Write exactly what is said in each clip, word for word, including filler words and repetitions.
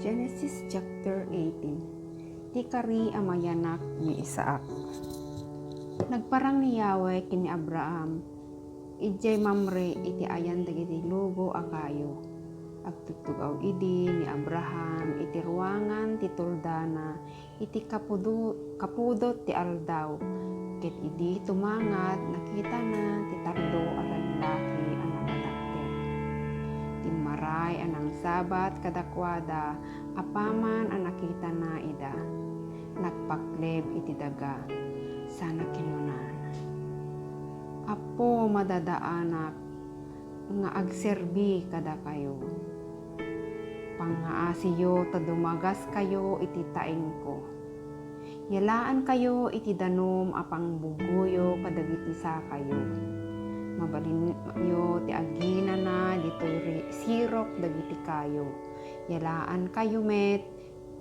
Genesis chapter eighteen. Ti kari a mayanak ni Isaac. Nagparang ni Yahweh ken ni Abraham idiay Mamre iti ayan dagiti lugo a kayo. Agtugtugaw idi ni Abraham iti ruangan ti tuldana iti kapudo-, kapudot ti aldaw, ket idi tumangat, nakitana ti tallo a lallaki a nakalagted. Timmaray a nangsabat kadakuada apaman a nakitana ida. Nagpakleb iti daga, sana kinunana, "Apo, madadaanak nga agserbi kadakayo. Pangngaasiyo ta dumagaskayo iti taengko. Yalaankayo iti danum a pangbugoyo kadagiti sakayo. Mabalinyo ti aginana ditoy ri-, sirok dagiti kayo. Yalaankayo met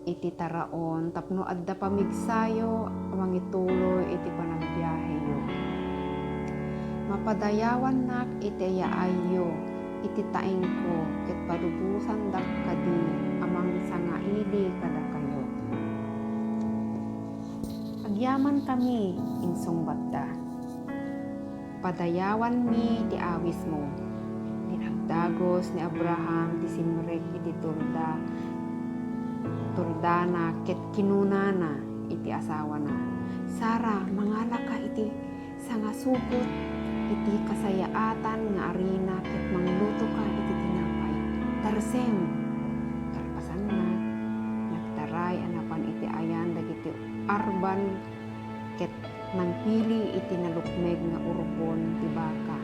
iti taraon tapno adda pamigsayo a mangituloy iti panagbiaheyo. Mapadayawannak iti yaayyo iti taengko ket palubosandak kadi a mangsangaili kadakayo." "Agyamankami," insungbatda. "Padayawanmi ti awismo." Dinagdagos ni Abraham ti simrek iti tulda, tuldana ket kinunana iti asawana, "Sara, mangalaka iti sangasupot iti kasayaatan nga arina ket manglutoka iti tinapay. Tarsem!" Kalpasanna, nagtaray a napan iti ayan dagiti arban ket nangpili iti nalukmeg nga urbon ti baka.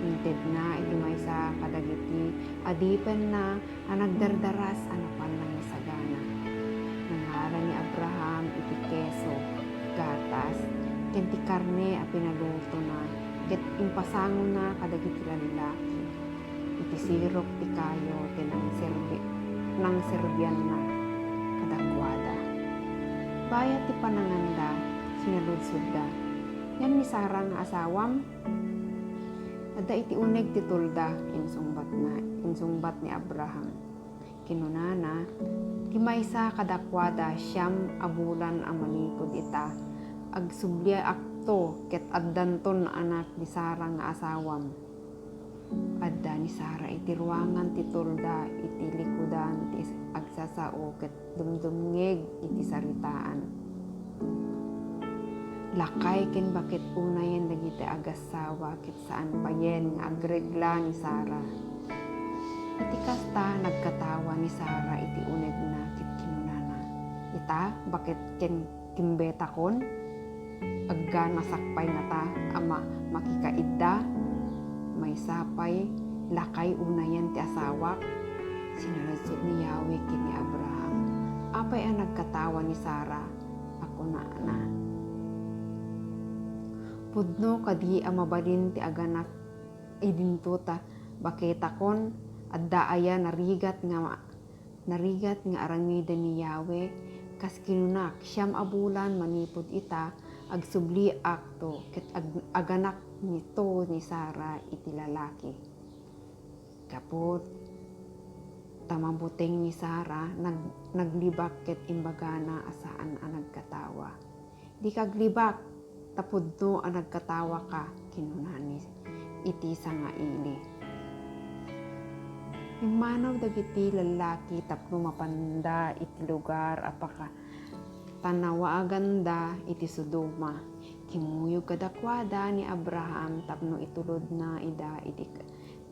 Intedna iti maysa kadagiti adipenna a nagdardaras a napan nangisagana. Nangala ni Abraham iti keso, gatas, ken ti karne a pinalutona, ket impasangona kadagiti lallaki iti sirok ti kayo ti nangserbi-, nangserbianna kadakuada. Bayat ti pananganda, sinaludsodda, "Ngem ni Sara nga asawam?" "Adda iti uneg ti tulda," insungbatna, insungbat ni Abraham. Kinunana, "Ti maysa kadakuada siam a bulan a manipud ita, agsubliakto ket addanton anak ni Sara nga asawam." Adda ni Sara iti ruangan ti tulda iti likudan ti agsasao ket dumdumngeg iti saritaan. Lakay ken baket unayen dagiti agassawa ket saan payen nga agregla ni Sara. Iti kasta, nagkatawa ni Sara iti unegna ket kinunana, "Ita, baket ken kimbetakon? Agganasak pay ngata a ma-, makikaidda? Maysa pay, lakay unayen ti asawak?" Sinaludsod ni Yahweh ken ni Abraham, "Apay a nagkatawa ni Sara a kunana, 'Pudno kadi a mabalin ti aganak idinto ta baketakon'? Adda aya narigat nga ma-, narigat nga aramiden ni Yahweh? Kas kinunak, siam a bulan manipud ita, agsubliakto ket ag-, aganakto ni Sara iti lalaki." Gapu ta mabuteng ni Sara, nag-, naglibak ket imbagana a saan a nagkatawa. "Dika aglibak, ta pudno a nagkatawaka," kinunana iti sangaili. Immanaw dagiti lallaki tapno mapanda iti lugar a pakatannawaganda iti Sodoma. Kimmuyog kadakuada ni Abraham tapno itulodna ida iti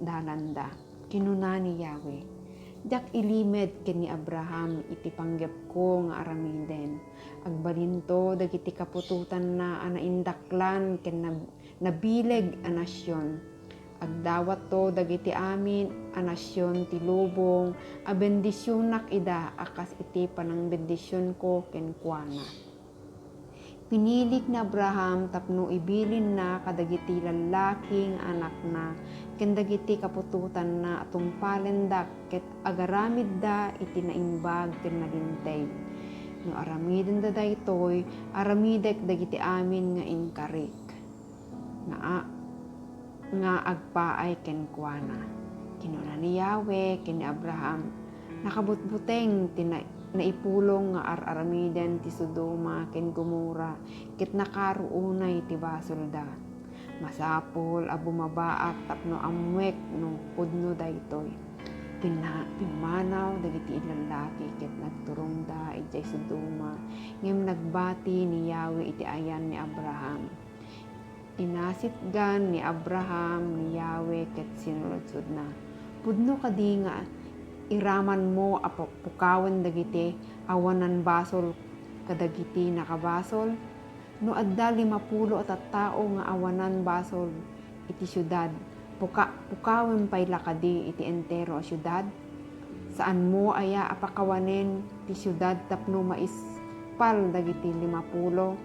dalanda. Kinuna ni Yahweh, "Diak ilimed ken ni Abraham iti panggepko nga aramiden. Agbalinto dagiti kaputotanna a naindaklan ken nab-, nabileg a nasion. Agdawatto dagiti amin a nasion ti lubong a bendisionak ida a kas iti panangbendisionko kenkuana." Pinilik ni Abraham tapno ibilinna kadagiti lallaki nga anakna ken dagiti kaputotanna a tungpalendak ket agaramidda iti naimbag ken nalinteg. No aramidenda daytoy, aramidek dagiti amin nga inkarik nga a-, nga agpaay kenkuana. Kinuna ni Yahweh ken ni Abraham, Nakabutbuteng ti na-, naipulong nga ar-aramiden ti Sodoma ken Gomorra ket nakaro unay ti basolda. Masapul a bumabaak tapno ammoek no pudno daytoy. Pinna-, pimmanaw dagiti lallaki ket nagturongda idiay Sodoma, ngem nagbati ni Yahweh iti ayan ni Abraham. Inasitgan ni Abraham ni Yahweh ket sinuludsodna, "Pudno kadi nga iramanmo a pu-, pukawen dagiti awanan basol kadagiti nakabasol? No adda limapulo a tattao nga awanan basol iti siudad, puka-, pukawen pay la kadi iti entero a siudad? Saanmo aya a pakawanen ti siudad tapno maispal dagiti limapulo?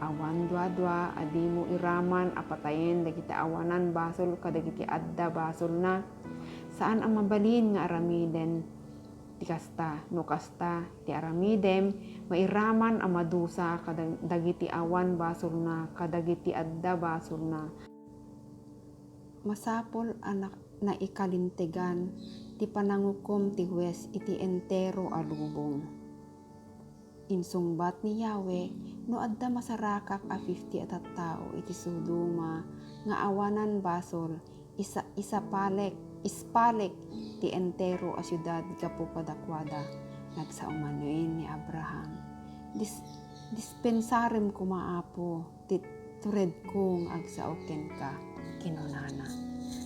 Awan duadua a dimo iraman a patayen dagiti awanan basol kadagiti adda basolna. Saan a mabalin nga aramiden ti kasta. No kasta ti aramidem, mairaman a madusa kadag-, dagiti awan basolna kadagiti adda basolna." Masapul a na-, naikalintegan ti panangukom ti hues iti entero a lubong. Insungbat ni Yahweh, "No adda masarakak a fifty a tattao iti Sodoma nga awanan basol, isa-, isapalek, ispalek ti entero a siudad gapu kadakuada." Nagsao manen ni Abraham, "Dis-, dispensarem koma, Apo, ti turedko nga agsao kenka," kinunana.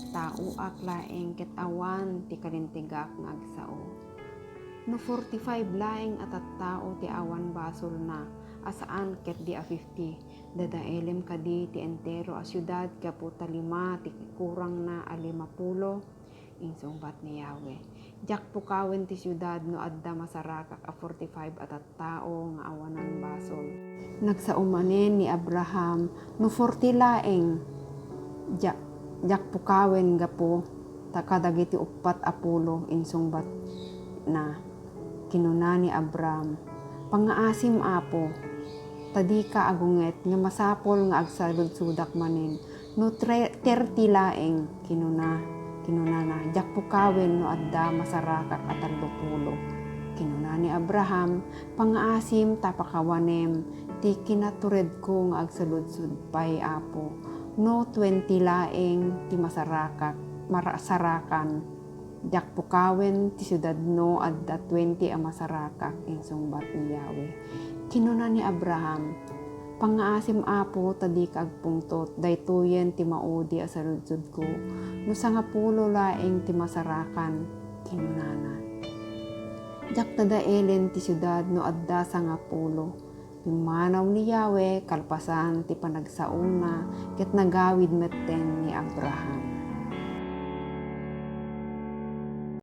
"Taoak laeng ket awan ti kalintegak nga agsao. No forty-five laeng a tattao ti awan basolna a saan ketdi a fifty, dadaelem kadi ti entero a siudad gapu ta lima ti kurangna a limapulo?" Insungbat ni Yahweh, "Diak pukawen ti siudad no adda masarakak a forty-five a tattao nga awanan basol." Nagsao manen ni Abraham, "No forty laeng, dia-, diak pukawen gapu ta kadagiti uppat a pulo." Insungbatna, kinuna ni Abraham, "Pangngaasim, Apo, ta dika agunget nga masapul nga agsaludsodak manen no tre-, thirty laeng," kinuna, kinunana, "Diak pukawen no adda masarakak a tallopulo." Kinuna ni Abraham, "Pangngaasim ta pakawanem ti kinaturedko nga agsaludsod pay, Apo, no twenty laeng ti masarakak, mara-, sarakan. Diak pukawen ti siudad no adda twenty a masarakak," insungbat ni Yahweh. Kinuna ni Abraham, "Pangngaasim, Apo, ta dika agpungtot, daytoyen ti maudi a saludsodko. No sangapulo laeng ti masarakan," kinunana, "diak dadaelen ti siudad no adda sangapulo." Pimmanaw ni Yahweh kalpasan ti panagsaona ket nagawid metten ni Abraham.